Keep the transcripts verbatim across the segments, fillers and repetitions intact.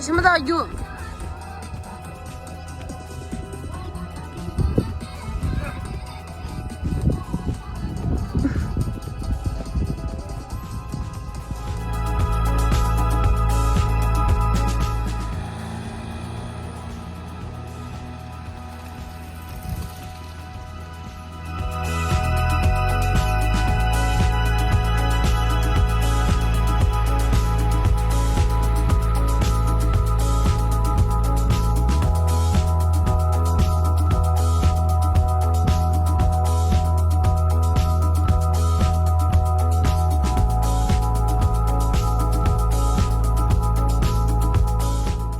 ཕྱི་མ་ཐག་རྒྱུ།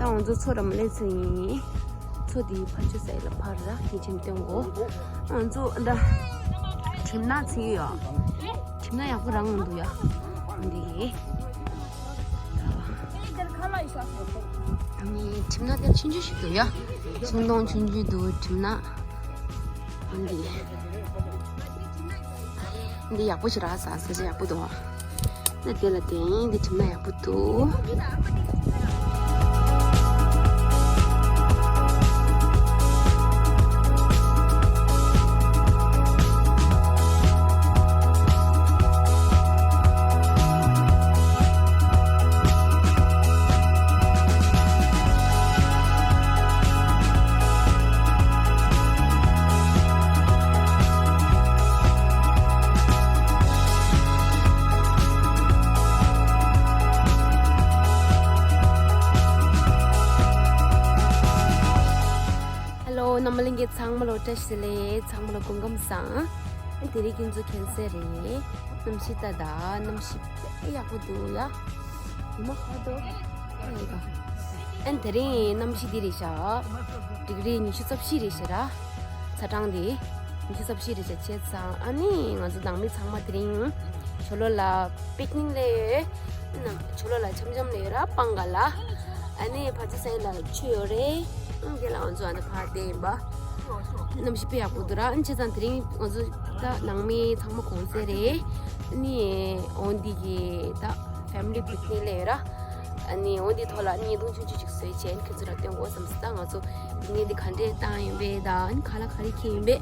ད་ང་ཚོ་མཚོ་ར་མ་སླེབས་ཚར་ཡིན། མཚོ་འདིའི་ཕར་ཕྱོགས་ས་ཡ་ལ་ཕར་ར་ཡིན་ཕྱིན་སྟོན་གོ། ང་ཚོ་འདི་གྲིབ་ནག་ཚིག་ཡོད། གྲིབ་ནག་ཡག་པོ་རང་འདུག་ཡ། འདི་ནི་གྲིབ་ནག་དེ་ཆུང་ཆུང་ཞིག་འདུག་ཡ། ཤིང་སྡོང་ཆུང་ཆུང་འདུག་གྲིབ་ནག་འདི། འདི་ཡག་པོ་ཞིག་རག་ས། ས་ཆ་ཡག་པོ་འདུག་ཨ། ན་དེ་ལ་དེ་འདི་གྲིབ་ནག་ཡག་པོ་འདུག་ཧེ་ལོ། རྣམ་པ་ལྷན་རྒྱས་ཚང་མ་ལོ་བཀྲ་ཤིས་བདེ་ལེགས། ཚང་མ་ལོ་སྐུ་ཁམས་བཟང་། དེ་རིང་ཁྱེད་ཚོ་མཁྱེན་གསལ་རེད། གནམ་གཤིས་ད་ད་གནམ་གཤིས་དཔེ་ཡག་པོ་འདུག་ཡ། ཉི་མ་ཧ་དོ། ཨེ་ད། ཨན་དེ་རིང་གནམ་གཤིས་འདི་རེད་ཤག་ཌིག་རི་ཉི་ཤུ་རྩ་བཞི་རེད་ཤག་ར། ཚ་གྲང་འདི། ཉི་ཤུ་རྩ་བཞི་རེད་ཤག་བྱས་ཙང་ཨ་ནི་ང་ཚོ་ནང་མི་ཚང་མ་དེ་རིང་ཇོ་ལོ་ལ་པིག་ནིག་སླེབས་ཡོད། ཇོ་ལོ་ལ་འཆམ་འཆམ་སླེབས་ཡོད་ར་སྤང་ཁ་ལ། ཨ་ནི་ཕ་ཚ་སའི་ལ་ཆུ་ཡོད་རེད། ཨང་དེ་ལ་ང་ཚོ་ཨ་ནི་ཕ་དེ་ཡིན་པ། གནམ་གཤིས་དཔེ་ཡག་པོ་འདུག་ར། ཨ་ནི་བྱས་ཙང་དེ་རིང་ང་ཚོ་ད་ནང་མི་ཚང་མ་གུང་སེང་རེད། ཨ་ནི་འོ་འདི་གི་ད་ཕེ་མི་ལི་པིག་ནིག་སླེབས་ཡོད་ར། ཨ་ནི་འོ་འདི་ཐོག་ལ་ཨ་ནི་བརྙན་ཐུང་ཆུང་ཆུང་ཅིག་བཟོས་བྱས་ཁྱེད་ཚོ་ལ་སྟོན་དགོས་བསམ་སོང་། ད་ང་ཚོ་བརྙན་འདི་ག་འདྲས་བཏང་ཡིན་པས་ད་ཨ་ནི་ག་ལ་ག་རེ་ཁྱེར་ཡིན་པས།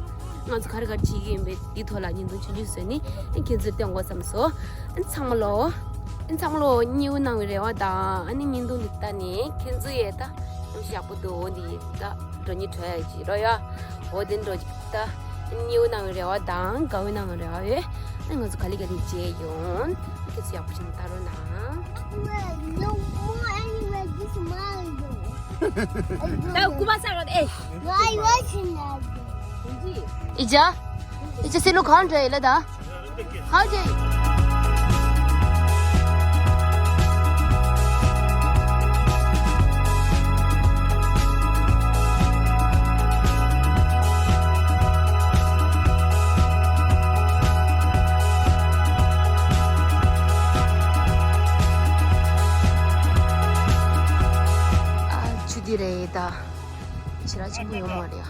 ང་ཚོ་ག་རེ་ག་རེ་བྱེད་ཀྱི་ཡིན་པས་འདི་ཐོག་ལ་བརྙན་ཐུང་ཆུང་ཆུང་བཟོས་ནས་ཨ་ནི་ཁྱེད་ཚོ་ལ་སྟོན་དགོས་བསམ་སོང་། ཨ་ནི་ཚང་མ་ལོ། ཨ་ནི་ཚང་མ་ལོ་མཉེས་པོ་གནང་བའི་རེ་བ་དང་ཨ་ནི་བརྙན་ཐུང་འདི་ལྟ་ནས་ཁྱེད་ཚོ་ཡས་ད་གནམ་གཤིས་ཡག་པོ་འདུག་འོ་འདི་ད་འགྲོ་ཉི་གྲོ་ཡ་ཅིག་རོ་ཡ། འོ་འདི་འགྲོ་ཅིག་ད། མཉེས་པོ་གནང་བའི་རེ་བ་དང་དགའ་བོ་གནང་བའི་རེ་བ་ཡོད། ཨ་ང་ཚོ་ག་ལེ་ག་ལེ་མཇལ་ཡོང་། ཁྱེད་ཚོ་ཡག་པོ་བྱས་ནས་ལྟ་རོགས་གནང་། Anywhere, no more anywhere, this Mario. ད་སྐུ་པ་ས་ར་ཨེ། Why watching that? ཨི་ཅག་ཨི་ཅག་སེ་ལུ་གང་འདྲ་ཡིན་ལ་ད། ཁ་ཅིག་ཨ་ཆུ་འདི་རེད་ད། ཞེ་དྲག་ཆེན་པོ་ཡོད་མ་རེད་ཡ།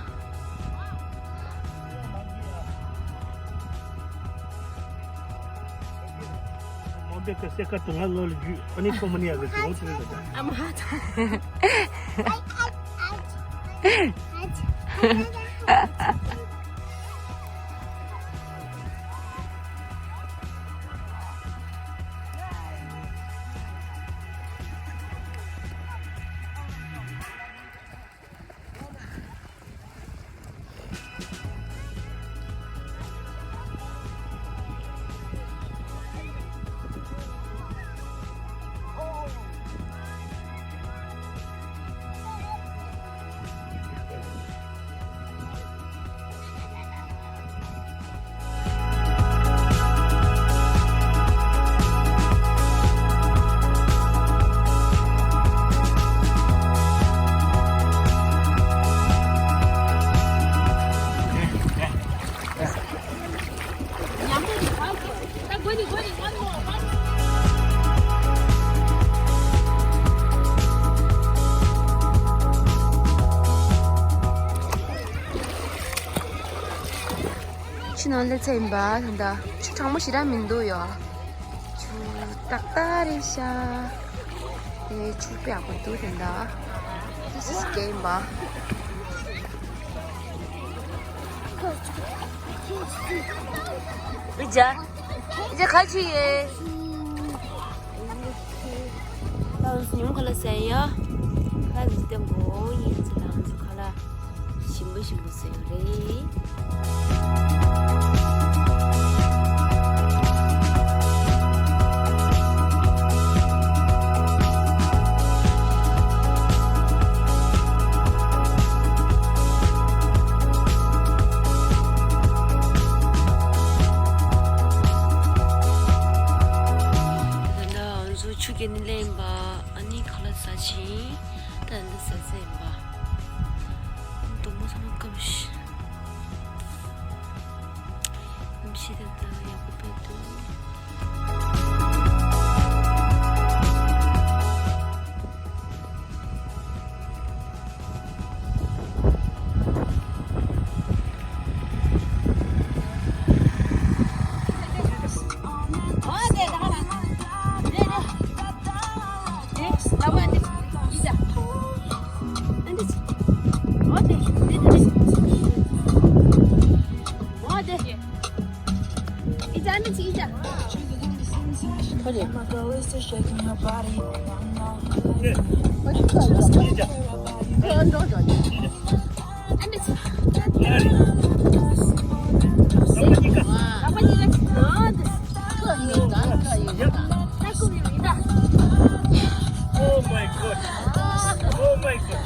མོན་པའི་སྐད་སེ་ཀ་དུང་ང་ལོ་ལ་རྒྱུ་ཨ་ནི་ཁོ་མ་ནི་ཡ་གི་དུང་ཚོ་ཡོད་ད། ཨ་མ་ཧ་ད། ཆུ་ནང་སླེབས་ཚར་ཡིན་པ། ད་ལྟ་ཆུ་གྲང་མོ་ཞེ་དྲག་མི་འདུག་ཡ། ཆུ་ཏག་ཏག་རེད་ཤག་ཆུ་དཔེ་ཡག་པོ་འདུག་དེ་འདྲ། This is game bar. རི་ཇ། རི་ཇ་ཁ་ཆུ་ཡོད། ལགས་སོ། ཉུང་ཁ་ལག་ཟ་ཡ། ཁ་ལག་འདི་མགོ་ཡིན་ཚེ་ལགས་སོ། ཁ་ལག་ཞིམ་པོ་ཞིམ་པོ་ཟ་ཡ་རེད། ད་ལྟ་ང་ཚོ་ཆུ་རྐྱལ་ནས་སླེབས་ཡིན་པ། ཨ་ནི་ཁ་ལག་ཟ་ཕྱིན། ད་འདི་ཟ་ཟ་ཡིན་པ། དོག་མོ་ཚང་མ་སྐམ་ཤི། གནམ་གཤིས་ད་ལྟ་ཡག་པོ་དཔེ་འདུག Oh my god. Oh my god.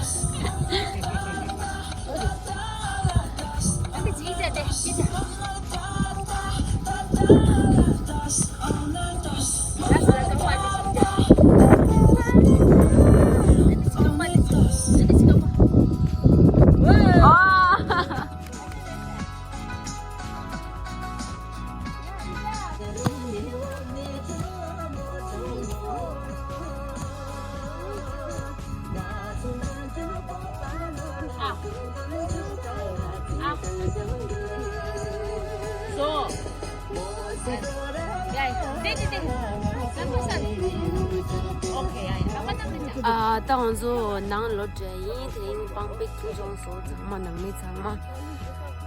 ཨ། ད་ང་ཚོ་ནང་ལོག་འགྲོ་ཡིན། དེ་རིང་སྤང་པའི་ཁྱུ་ཅུང་སོ་ཚང་མ་ནང་མི་ཚང་མ།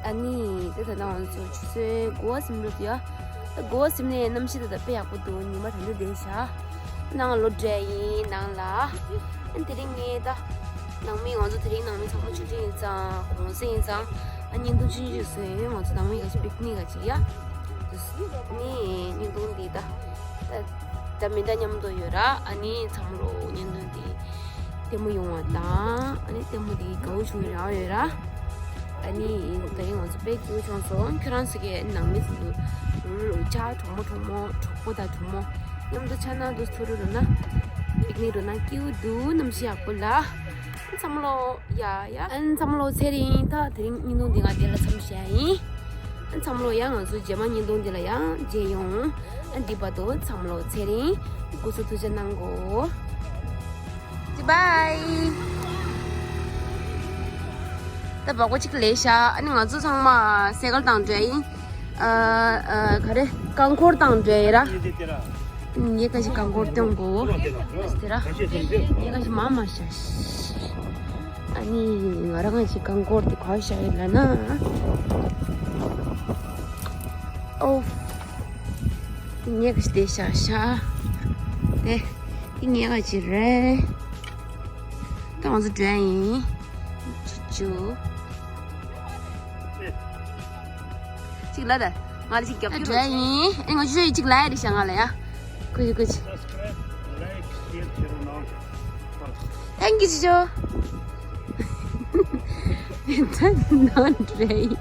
ཨ་ནི་དེ་ད་ནང་ང་ཚོ་ཆུ་ཚོད་དགུ་པ་ཟིན་འགྲོ་དུས་ཡ། ད་དགུ་པ་ཟིན་ནས་གནམ་གཤིས་ད་ད་དཔེ་ཡག་པོ་འདུག་ཉི་མ་དྲོ་འདི་བསྡད་ཤག་ནང་ལོག་འགྲོ་ཡིན་ནང་ལ། ཨ་ནི་དེ་རིང་ངས་ད་ནང་མི་ང་ཚོ་དེ་རིང་ནང་མི་ཚང་མ་ཆུ་ཚོད་ཡིན་ཙང་གུང་སེང་ཡིན་ཙང་། ཨ་བརྙན་ཐུང་ཆུང་ཆུང་བཟོས་ཡོད། ང་ཚོ་ནང་མི་ག་ཅིག་པིག་ནིག་ག་ཅིག་ཡ། ནི་བརྙན་ཐུང་འདི་ད། ད་མི་འདྲ་མཉམ་དུ་ཡོད་ར། ཨ་ནི་ཚང་མ་བརྙན་ཐུང་འདི་ལྟད་མོ་ཡོང་བ་དང་། ཨ་ནི་ལྟད་མོ་འདི་དགའ་བོ་བྱུང་ར་ཡོད་ར། ཨ་ནི་ད་ཡིན་ང་ཚོ་དཔེ་སྐྱིད་པོ་བྱུང་སོང་། ཁྱོད་རང་ཚོ་གི་ནང་མི་ཚོ་ལ་ཅ་གྲོགས་མོ་གྲོགས་མོ་གྲོགས་པོ་དང་གྲོགས་མོ་མཉམ་དུ་ཆ་ན་དུ་ཐུ་རུ་རུ་ན་པིག་ནིག་རུ་ན་སྐྱིད་པོ་འདུག་གནམ་གཤིས་ཡག་པོ་ལ། ཚང་མ་ལོ། ཡ་ཡ། ཨན་བསམ་བློ་ཚེ་རིང་། ད་དེ་རིང་བརྙན་ཐུང་འདི་ང་འདི་ལ་མཚམས་བཞག་ཡིན། ཨན་བསམ་བློ་ཡ་ང་ཚོ་རྗེས་མ་བརྙན་ཐུང་འདི་ལ་ཡང་མཇལ་ཡོང་། ཨན་འདི་བར་དུ་བསམ་བློ་ཚེ་རིང་། སྐུ་གཟུགས་ཐུགས་རྗེ་གནང་གོ། Bye bye. ད་བག་གོ་གཅིག་ལས་ཤག་ཨ་ནི་ང་ཚོ་ཚང་མ་སེ་ཀལ་དང་འདྲ་ཡིན། ཨ་ཨ་ག་རེ། རྐང་འཁོར་དང་འདྲ་ཡིན་ར། ངས་ཁ་ཤས་རྐང་འཁོར་སྟོན་གོ། ཨ་ཙི་དེ་ར། ངས་ཁ་ཤས་མ་མ་ཤ། ཨ་ནི་ང་རང་ཁ་ཤས་རྐང་འཁོར་དེ་ག་ཤ་ཡིན་ལ་ན། ཨོ། ངས་ཁ་ཤས་དེ་ཤ་ཤ། དེ་དེ་ངས་ཁ་ཤས་རེད། ད་ང་ཚོ་འགྲོ་ཡ་ཡིན། ཅི་ཅུ། གཅིག་ལ་ད། ང་ལ་གཅིག་རྒྱབ་སྐྱོར་རོགས་བྱས། ཡིན། ཨེ་ང་ཆུ་ཡིས་གཅིག་ལ་ཡ་རེད་ཤག་ང་ལ་ཡ། ཁུ་ཆུ་ཁུ་ཆུ། Thank you ཅི་ཅོ། ད་ནོར་འདྲེ།